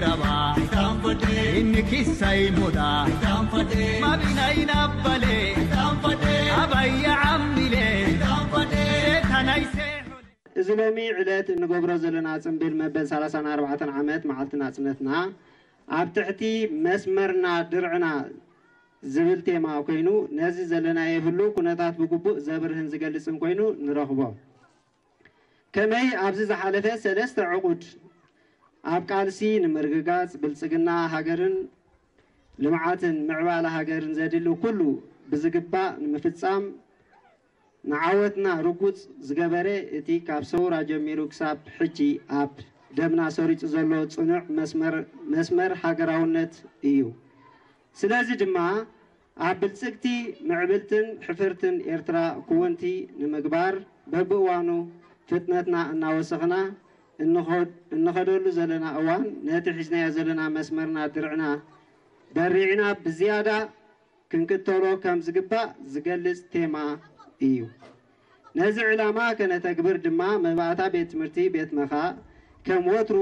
ረባ፣ ኢታንፈዴ፣ ኢንኪሳይ ሞዳ፣ ኢታንፈዴ፣ ማቢናይ ናበሌ፣ ኢታንፈዴ፣ ኣባየ ዓሚሌ፣ ኢታንፈዴ፣ ሴታናይ ሴ- እዚ ሎሚ ዕለት እንገብሮ ዘለና ጽምብል መበል ሰላሳን ኣርባዕተን ዓመት መዓልቲ ናጽነትና ኣብ ትሕቲ መስመርና ድርዕና ዝብል ቴማ ኮይኑ፣ ነዚ ዘለናዮ ህሉው ኩነታት ብግቡእ ዘብርህን ዝገልጽን ኮይኑ ንረኽቦ። ከመይ ኣብዚ ዝሓለፈ ሰለስተ ዕቑድ ኣብ ቃልሲ ንምርግጋጽ ብልጽግና ሃገርን ልምዓትን ምዕባለ ሃገርን ዘድሊ ኩሉ ብዝግባእ ንምፍጻም ንዓወትና ርጉጽ ዝገበረ እቲ ካብ ሰውራ ጀሚሩ ክሳብ ሕጂ ኣብ ደምና ሰሪጹ ዘሎ ጽኑዕ መስመር፣ መስመር ሃገራውነት እዩ። ስለዚ ድማ ኣብ ብልጽግቲ፣ ምዕብልትን ሕፍርትን ኤርትራ ክውንቲ ንምግባር በብእዋኑ ፍጥነትና እናወሰኽና እንኸድ-፣ እንኸደሉ ዘለና እዋን፣ ነቲ ሒዝናዮ ዘለና መስመርና ድርዕና ደሪዕና ብዝያዳ ክንክተሎ ከም ዝግባእ ዝገልጽ ቴማ እዩ። ነዚ ዕላማ ከነተግብር ድማ መባእታ ቤት ትምህርቲ ቤት መኻእ ከም ወትሩ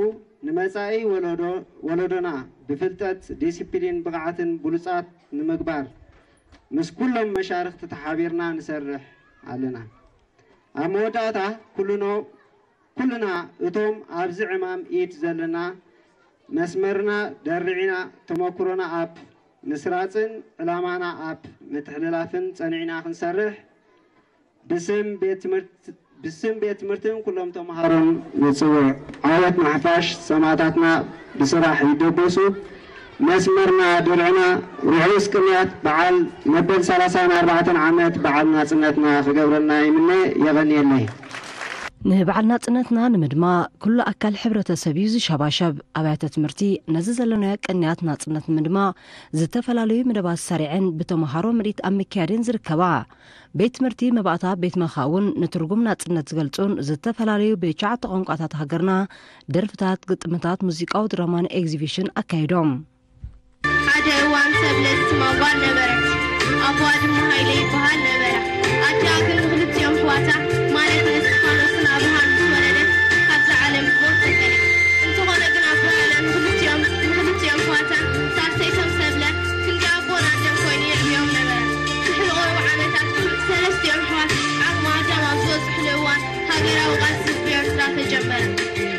ንመጻኢ ወለዶ-፣ ወለዶና ብፍልጠት፣ ዲሲፕሊን፣ ብቕዓትን ብሉጻት ንምግባር ምስ ኩሎም መሻርኽቲ ተሓቢርና ንሰርሕ ኣለና። ኣብ መወዳእታ ኩልኖ-፣ ኩልና እቶም ኣብዚ ዕማም ኢድ ዘለና መስመርና ደርዒና ተመኩሮና ኣብ ምስራጽን ዕላማና ኣብ ምትሕልላፍን ጸኒዕና ክንሰርሕ ብስም ቤት ትምህርት-፣ ብስም ቤት ትምህርትን ኩሎም ተምሃሮን ንጽውዕ። ዓወት ንሓፋሽ፣ ሰማእታትና ብስራሕ ይደበሱ። መስመርና ድርዕና ርሑስ ቅንያት በዓል መበል ሰላሳን ኣርባዕተን ዓመት በዓል ናጽነትና ክገብረልና ይምነ። የቐንየለይ። ንበዓል ናጽነትና ንምድማቕ ኩሉ ኣካል ሕብረተሰብ እዩ ዝሸባሸብ። ኣብያተ ትምህርቲ ነዚ ዘለናዮ ቅንያት ናጽነት ንምድማቕ ዝተፈላለዩ መደባት ሰሪዐን ብተምሃሮ ምርኢት ኣብ ምክያድን ዝርከባ። ቤት ትምህርቲ መባእታ ቤት መኻእ እውን ንትርጉም ናጽነት ዝገልጹን ዝተፈላለዩ ብትሽዓተ ቋንቋታት ሃገርና ደርፍታት፣ ግጥምታት፣ ሙዚቃዊ ድራማን ኤግዚቢሽን ኣካይዶም። ሓደ እዋን ሰብለ ትስማ ጓል ነበረት። ኣቦኣ ድማ ሃይለ ይበሃል ነበረ። ኣዲኣ ግን ንክልቲኦም ኣሕዋታ፣ ማለት ንእስጢፋኖስን ኣብርሃን ምስ ወለደት፣ ካብዛ ዓለም ብሞት ተፈለየት። እንተኾነ ግን ኣቦ ሃይለ ንክልቲኦም፣ ንክልቲኦም ኣሕዋታን ሳልሰይቶም ሰብለ ክንዲ ኣቦን ኣደን ኮይኑ የዕብዮም ነበረ። ድሕሪ ቁሩብ ዓመታት፣ ሰለስቲኦም ኣሕዋት ዓቕሚ ኣዳም ኣብ ዝበጽሕሉ እዋን፣ ሃገራዊ ቃልሲ ህዝቢ ኤርትራ ተጀመረ።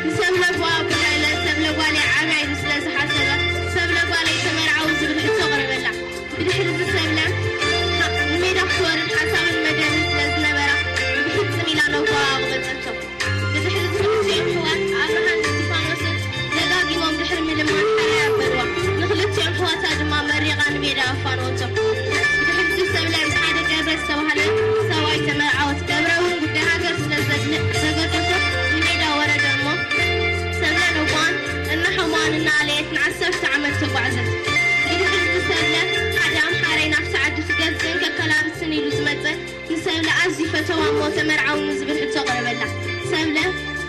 ንሰብለ ኣቦኣ ኣቦ ሃይለ፣ ሰብለ ጓለይ ዓብያ ኢሉ ስለ ዝሓሰበ፣ ሰብለ ጓለይ ተመርዓዊ ዝብል ሕቶ ኣቕረበላ። ብድሕሪ እዚ ሰብለ ንሜዳ ክትወርድ ሓሳብን መደብን ስለ ዝነበራ፣ ብፍጽም ኢላ ነቦኣ ኣቕበጸቶ። ብድሕሪ እዚ ክልቲኦም ኣሕዋት ኣብርሃን እስጢፋኖስን ደጋጊሞም ድሕሪ ምልማን ሓራይ ኣበልዋ። ንክልቲኦም ኣሕዋታ ድማ መሪቓ ንሜዳ ኣፋነወቶም። ብድሕሪ እዚ ሰብለ ምስ ሓደ ገብረ ዝተባህለ ሰብኣይ ተመርዓወት። ገብረ እውን ጉዳይ ሃገር ስለ ዘድል-፣ ዘገደሶ ንሜዳ ወረደ እሞ፣ ሰብለ ነቦኣን እናሓሞኣን እናኣለየት ንዓሰርተ ዓመት ተጓዕዘት። ብድሕሪ እዚ ሰብለ ሓደ ኣምሓራይ ናብቲ ዓዲ ክገዝእን ከከላብስን ኢሉ ዝመጸ ንሰብለ ኣዝዩ ፈተዋ እሞ ተመርዓውኒ ዝብል ሕቶ ቀረበላ። ሰብለ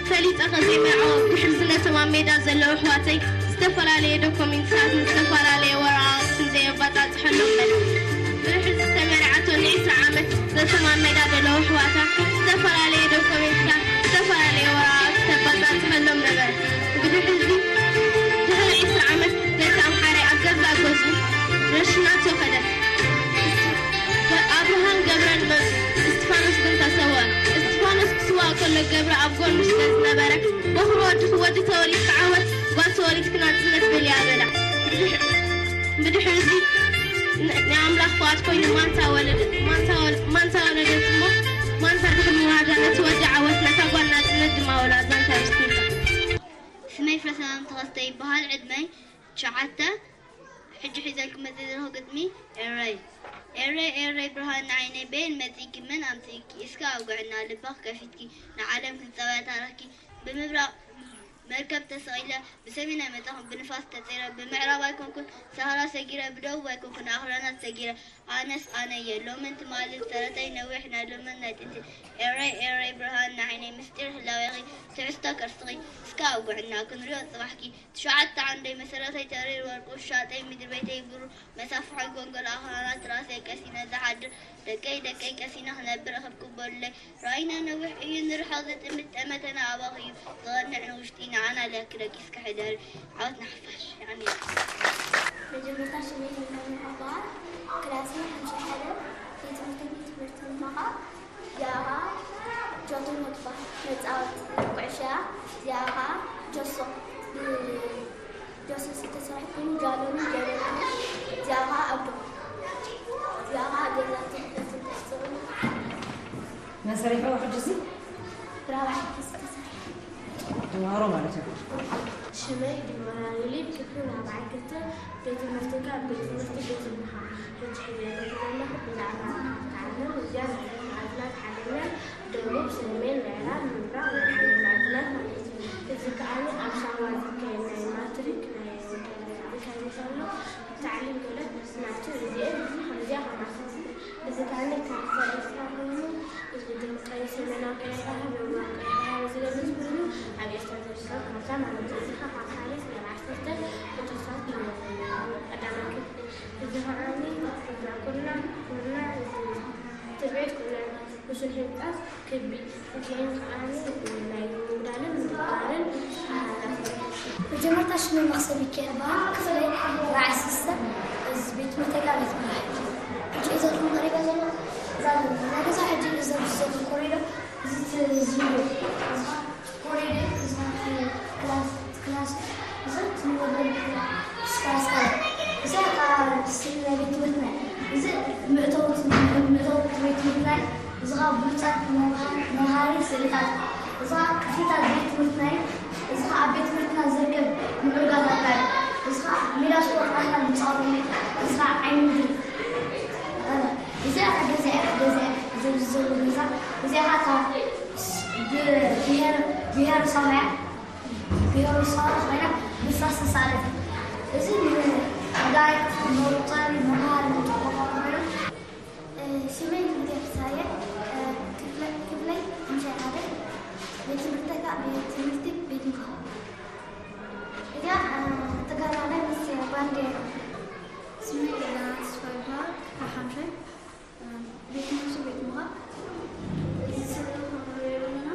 ፈሊጠ ከዘይመርዓዎ ብድሕሪ እዚ ነቶም ኣብ ሜዳ ዘለዉ ኣሕዋተይ ዝተፈላለየ ዶኮሜንትታት ምስ ዝተፈላለየ ወረቓቕትን ዘየባጻጽሐሎም በላ። ብድሕሪ እዚ ዝተመርዓቶ ንዒስራ ዓመት ነቶም ኣብ ሜዳ ዘለዉ ኣሕዋታ ዝተፈላለየ ዶኮሜንትታት ዝተፈላለየ ወረቓቕቲ ተባጻጽሐሎም ነበረት። ብድሕሪ እዚ ድሕሪ ዒስራ ዓመት ነቲ ኣምሓራይ ኣብ ገዛእ ገዝኡ ረሽናቶ ከደት። ኣብርሃን ገብረን መጹ። እስጢፋኖስ ግን ተሰወኣ። እስጢፋኖስ ክስዋእ ከሎ ገብረ ኣብ ጎኑ ስለ ዝነበረ፣ በኹሪ ወድኺ ወዲ ተወሊድኪ ዓወት፣ ጓል ተወሊድኪ ናጽነት በልያ በላ። ብድሕ-፣ ብድሕሪ እዚ ን-፣ ናይ ኣምላኽ ፍቓድ ኮይኑ ማንታ ወለደ-፣ ማንታ ወለ-፣ ማንታ ወለደት እሞ፣ ማንታ ድሕሪ ምውላዳ ነቲ ወዲ ዓወት ነታ ጓል ናጽነት ድማ ወላ ዛንታ ምስኪንታ። ስመይ ፍረሰላም ተኸስተ ይበሃል። ዕድመይ ትሽዓተ። ሕጂ ሒዘልኩም መጺእ ዘለኹ ግጥሚ ኤረይ። ኤረይ ኤረይ ብርሃን ንዓይነይ በየን መጺእኪ መን ኣምጺእኪ እስከ ኣውግዕና ልብኺ ከፊትኪ ንዓለም ክንጸባየ ታሪኽኪ ብምብራቕ መርከብ ተሰቒለ ብሰሜን ኣይመጻኹን ብንፋስ ተጸይረ ብምዕራብ ኣይኮንኩን ሳህራ ሰጊረ ብደቡብ ኣይኮንኩን ኣኽራናት ሰጊረ ኣነስ ኣነየ ሎምን ትማልን ተረተይ ነዊሕ ናይ ሎምን ናይ ጥንቲ ኤረይ ኤረይ ብርሃን ንዓይነይ ምስጢር ህላዌኺ ትሕዝቶ ከርስኺ እስከ ኣውግዕና ክንሪኦ ጽባሕኪ ትሽዓተ ዓንደይ መሰረተይ ተሪር ወርቁ ሻጠይ ምድሪ ቤተይ ብሩ መሳፍሖይ ጎንጎል ኣኽራናት ራሰይ ቀሲነ ዝሓድር ደቀይ ደቀይ ቀሲነ ክነብር እኽብኩ በሉለይ ራእይና ነዊሕ እዩ ንርሕቕ ዝጥምት ጠመተና ኣባኺ እዩ ዝቐንዕ ንውሽጢና ንዓና ለኪ ደቂስካ ሕደር። ዓወት ንሓፋሽ። የቐንየልና። መጀመርታ ሽመይ ይመርሕ እበሃል። ክላሰይ ሓምሻይ ሓደ፣ ቤት ትምህርተይ ቤት ትምህርቲ ማኻ። እዚኣ ኸዓ ጆቶኒ ትበሃል መጻወቲ ኩዕሾ እያ። እዚኣ ኸዓ ጀሶ፣ ብጀሶ ዝተሰርሐት ኮይኑ ጃሎኒ ጀበና። እዚኣ ኸዓ ኣዶ። እዚኣ ኸዓ ገዛ ትምህርቲ ተስርሑ። መን ሰሪሕዎ ሕጂ እዚ? ራብዓይ ክፍሊ ዝተሰርሐ። ተምሃሮ ማለት እዩ። ሽመይ ዲቦራ ሊሊ፣ ክፍሊ ራብዓይ ክልተ፣ ቤት ትምህርቲ ካብ ቤት ትምህርቲ ቤት ምዃን። ሕጂ ሕዚ ዘለኹ ብዛዕባ መጽሓፍ ክዓልም፣ እዚኣ መጽሓፍ መዓልትና ትዓልምና፣ ደቡብ፣ ሰሜን፣ ምዕራብ፣ ምብራቕ፣ ወርሒ መዓልትና ማለት እዩ። እዚ ከኣ ኣብ ሳዋ ዝካየድ ናይ ማትሪክ ናይ ወዳደራ ዝካየድ ዘሎ ታዕሊም ገለ ናቱ እዚኤን ከምዚኣ ከማሳስል እዚ ከኣ ካብ ሰለስተ ኮይኑ እዚ ድምቀት ሰሜናዊ ቀይሕ ባሕሪ፣ ደቡባዊ ቀይሕ ባሕሪ ዝገልጽ ኮይኑ ኣብ ኤርትራ ዝርከብ ካርታ ማለት እዩ። እዚ ከኣ ካብ ሓደ ክሳብ ዓሰርተ ቁጽርታት ይመዝን። ቀዳማይ ክፍሊ እዚ ከኣ እዚ ኩልና ኩልና እዚ ትርኢት ኩልና ብሱል ህንጻት ክቢ እዚኤን ከኣ ናይ ምውዳልን ምድባርን ኣሃዛት እየን። መጀመርታ ሽመይ መኽሰብ ይካየድ በሃል። ክፍለይ ራዕሲ ዝሰብ እዚ ቤት ትምህርተይ ከኣ ቤት መራሒ። ሕጂ እዞም ቀሪበ ዘሎ እዛ ናይ ገዛ ሕጂ እዞም ዘሎ ኮሪደር እዚ ት-፣ እዚ እዩ። ኮሪደር እዚ ክላስ፣ ክላስ እዚ ትንበበሉ ክላስ፣ ክላስ፣ ክላስ። እዚ ከኣ ስለ ቤት ትምህርትና። እዚ መእተዊ፣ መእተዊ ቤት ትምህርትና። እዚ ኸኣ ብሉጻት መምሃ-፣ መምሃሪ ስእልታት። እዚ ኸኣ ክፍልታት ቤት ትምህርትና እዩ። እዚ ኸኣ ኣብ ቤት ትምህርትና ዝርከብ ምዕሩጋት ኣካል። እዚ ኸኣ ሜዳ ስፖርት ናትና ንጻወተሉ። እዚ ኸኣ ዓይኒ ምድሪ። እዚኣ ኸኣ ገዛ እያ፣ ገዛ እያ። እዚ ኣብዚ ዘሎ ገዛ። እዚኣ ኸኣ እታ ስ-፣ ብ-፣ ብሄር፣ ብሄረ ሳባ እያ። ብሄረ ሳባ ኮይና ብፍራስ ዝተሳእለት። እዚ ንመጋየፂ፣ መወፀሪ፣ መምሃሪ ንጥቀመሉ ኮይና። እ፣ ሽመይ ሊድያ ፍስሃየ፣ እ፣ ክፍለ-፣ ክፍለይ ሓምሻይ ሓደ፣ ቤት ትምህርተይ ከዓ ቤት ትምህርቲ ቤት ምኽሪ። እዚኣ፣ እ፣ ተጋዳላይ ምስ ባንዴራ። ስመይ ኢላና ተስፋ ይበሃል፣ ክፍሊ ሓምሻይ፣ እ፣ ቤት ትምህርቲ ቤት ምኽሪ። እዚ ስእሊ ክንሪኦ ከለና፣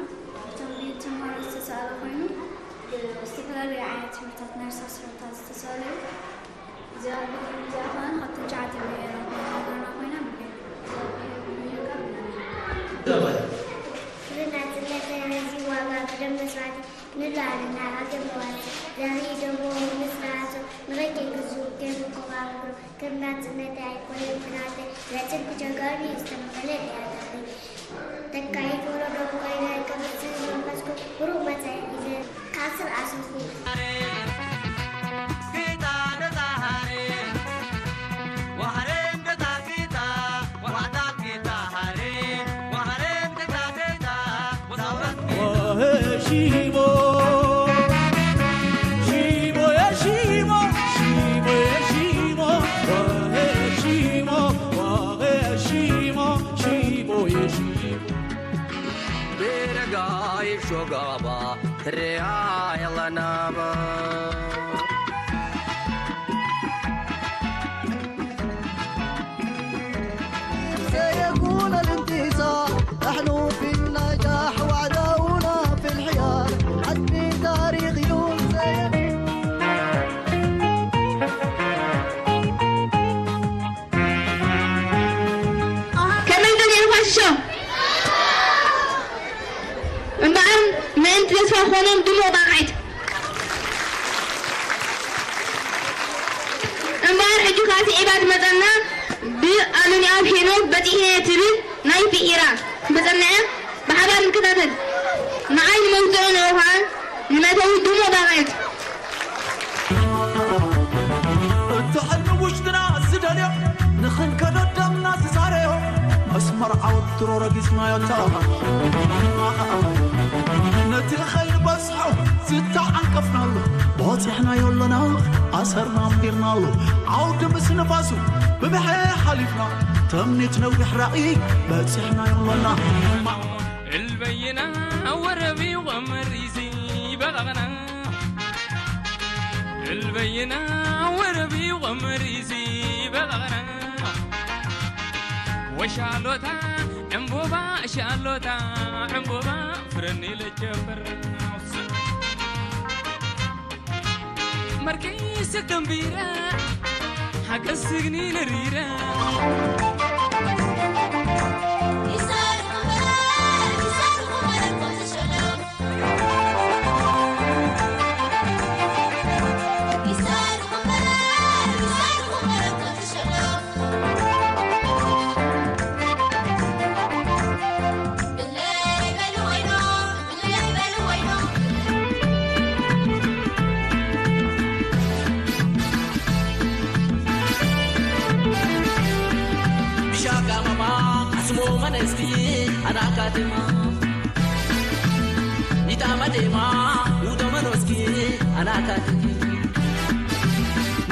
እቶም ብኢድ ተምሃሮ ዝተሳእለ ኮይኑ፣ ብዝተፈላለዩ ዓይነት ሕብርታት ናይ እርሳስ ሕብርታት ዝተሳእለ እዩ። እዚኣ፣ እዚኣ ኸኣ ካብተን ትሽዓተ ብሄራት ናይ ሃገርና ኮይና፣ ብሄር፣ እዛ ብሄር፣ ብሄር ካብ ብናጽነት ተያይዙ ዋጋ ብደም መስዋእቲ ንሉዓልና ሃገር መዋቲ ዘርኢ ደሞ ንስርዓቱ ንኸይተግዙ ከይምቆራረሩ ከም ናጽነት ኣይኮነን ኩናተ ዘጽንኩ ጀጋኑ ዝተመቐለ ዲያታተይ ተካይት ወረዶ ኮይና ከብስል መንፈስኩም ብሩህ መጻኢ ጊዜ ካስር ኣስምኩም። Shogaba, Treya, Yalanaba. ከመይ ደሊኹም ሽሾ? እምበኣር ምእንቲ ተስፋ ክኾኖም ድሙቕ ባቕዒት። እምበኣር ሕጂ ከኣ ስዒባ ትመጸና ብኣሉኒ ኣብ ሄኖክ በጺሐ ትብል ናይ ፊኢራ ትመጸና እያ። ብሓባር ንከታተል። ንዓይ ንመውጽኦ ንዑ ከኣ ንመእተዊ ድሙቕ ባቕዒት። እቲ ሕልሚ ውሽጥና ዝደልዮ ንኽንከዶ ደምና ዝዛረዮ መስመር ዓወት ድሮ ረጊጽናዮ ተባሃ ነቲ ኸይንበጽሖ ዝተዓንቀፍናሉ በጺሕናዮ ኣለና ኣሰርና ኣንቢርናሉ ዓውዲ ምስ ንፋሱ ብምሐ ሓሊፍና ተምኒት ነዊሕ ራእይ በጺሕናዮ ኣለና። البينة والربيع ومريزي بغغنا. البينة والربيع ومريزي بغغنا. وشالوتا عمبوبا شالوتا عمبوبا فرني للجبر. መርከይ ሰተንቢራ ሓገዝ ስግኒ ነሪራ ብሻጋ ማማ ኣስሞ መነስቲ ኣናካትማ ኒጣ መዴማ ውዶ መኖስኪ ኣናካትኪ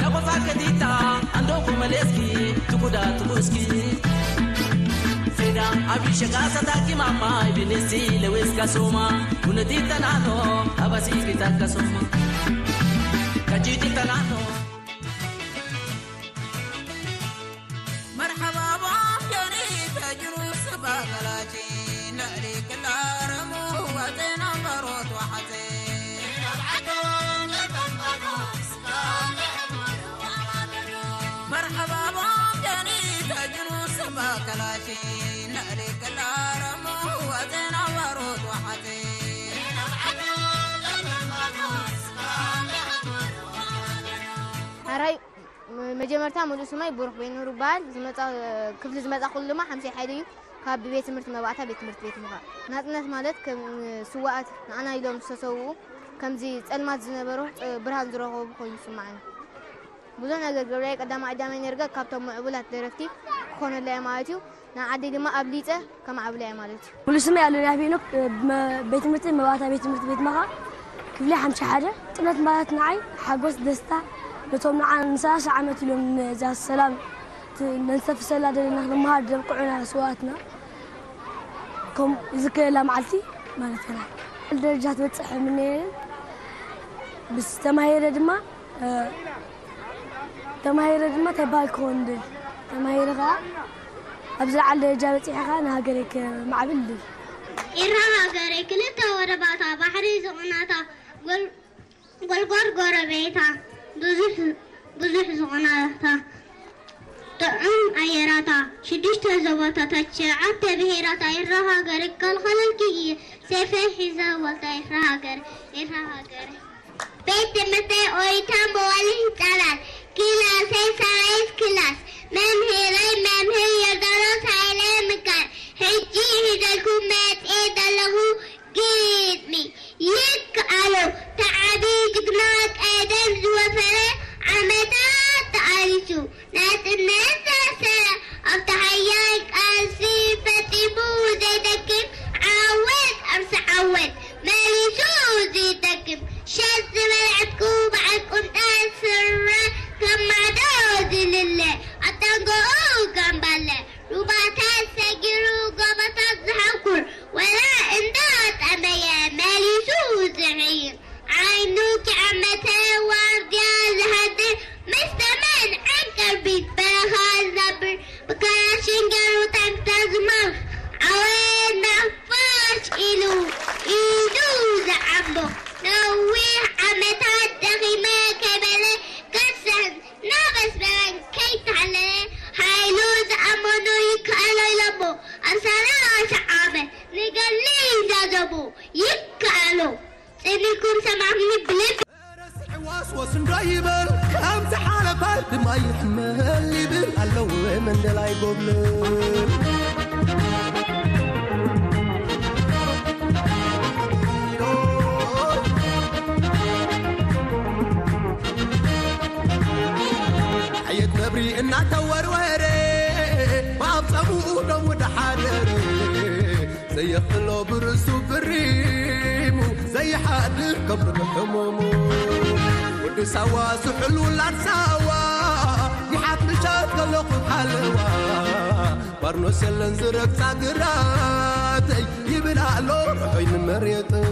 ነቆጻ ከቲታ ኣንዶኮ መሌስኪ ትኩዳ ትኩስኪ ሴዳ ኣብ ሸጋ ሰታኪ ማማ ኢብንሲ ለዌስካ ሶማ ውነቲ ተናኖ ኣባሲ ቢታካ ሶማ ከጂቲ ተናኖ مرحبا بك يا ريت جلوس بغلاتي نعليك الهرم وزين بروت وحسين مرحبا بك يا ريت جلوس بغلاتي نعليك الهرم وزين بروت وحسين ሕራይ መጀመርታ ሙሉእ ስመይ ብሩኽ ቤኑር ይበሃል። ዝመጻ ክፍሊ ዝመጻ ኩሉ ድማ ሓምሳይ ሓደ እዩ። ካብ ቤት ትምህርቲ መባእታ ቤት ትምህርቲ ቤት ምዃን ናጽነት ማለት ከም ስዋኣት ንዓና ኢሎም ዝተሰውኡ ከምዚ ጸልማት ዝነበሩ ብርሃን ዝረኸቡ ኮይኑ ይስምዓኒ። ብዙሕ ነገር ገብረይ ቀዳማይ ቀዳማይ ነርገ ካብቶም ምዕቡላት ደረፍቲ ክኾነለይ ማለት እዩ። ንዓደይ ድማ ኣብሊጸ ከማዕብላ እየ ማለት እዩ። ሙሉ ስመይ ኣሉላ ሄኖክ፣ ቤት ትምህርቲ መባእታ ቤት ትምህርቲ ቤት መኻ ክፍሊ ሓምሳ ሓደ። ጥነት ማለት ንዓይ ሓጎስ ደስታ ነቶም ንዓ ንሰላሳ ዓመት ኢሎም ነዛ ሰላም ነንሰፍሰላ ደለና ክንመሃር ዘብቅዑና ስውኣትና ከም ይዝከረላ መዓልቲ ማለት ኢና። ደረጃ ትበፅሕ ምነየርን ብስ ተማሂረ ድማ ተማሂረ ድማ እንታይ በሃል ክኸውን ድል ተማሂረ ከዓ ኣብ ዝለዓለ ደረጃ በፂሐ ከዓ ንሃገረይ ከማዕብል ድል ኤርትራ ሃገረይ ክልተ ወደባታ ባሕሪ ዝቕናታ ጎልጎል ጎረቤታ ብዙሕ ዝቕናታ ጥዑም ኣየራታ ሽዱሽተ ዞባታታ ትሽዓተ ብሄራታ ኤርትራ ሃገረይ ክከላኸለልኪ እየ ሰይፈይ ሒዘ ዋልታ ኤርትራ ሃገረይ ኤርትራ ሃገረይ ቤት ትምህርተይ ኦሪት ኣምቦ ወሊ ህፃናት ክላሰይ ሳይንስ ክላስ መምህረይ መምህር ዮርዳኖስ ሃይለ ምካር ሕጂ ሒዘልኩም መፅየ ዘለኹ ግጥሚ ይከኣሎ ተዓቢ ጅግና ቀደም ዝወፈረ ዓመታት ተቓሊሱ ናፅነት ዘበሰረ ኣብቲ ሓያል ቃልሲ ፈፂሙ ዘይደክም ዓወት ኣርሲ ዓወት መሊሱ ዝደግም ሸት ዝበልዐትኩ በዓል ቁምጣ ስረ ከም ማዕዶ ዝልለ ኣብ ጠንጎኡ ጋምባለ ሩባታት ሰጊሩ ጎቦታት ዝሓንኩር ወላ እንዳጠመየ መሊሱ ዝዕይር ዓይኑ ክዕመተ ዋርድያ ዝሃድር ምስ ተመን ዓንቀርቢት በረኻ ዝነብር ብካላሽን ገይሩ ታንክታት ዝመርሕ ዓወት ንሓፋሽ ኢሉ ኢዱ ዝዓምቦ ነዊሕ ዓመታት ደኺመ ከይበለ ከርሰን ናበስበረን ከይተሓለለ ሓይሉ ዝኣመኖ ይከኣሎ ኢሎሞ ኣብ ሰላሳ ዓመት ንገሊ ዛዘሞ ይከኣሎ ጽኒኩም ሰማዕኒ ብልብ ረስዕዋስ ወስንዶ ይበል ከምቲ ሓለፋ ድማ ይሕመል ይብል ኣለዎ መንደላይ ጎብልል ሓየት ነብሪ እናተወርወረ ብኣብ ጸምኡ ደሙ ደሓደረ ዘየኽእሎ ብርእሱ ብሪሙ ዘይሓድር ከብሪ ብሕሙሙ ወዲ ሳዋ ስሑል ውላድ ሳዋ ይሓት ምሸት ከለኹ ሓለዋ ባርኖስ የለን ዝረግጻ ግራተይ ይብል ኣሎ ርሑይ ንመሬተይ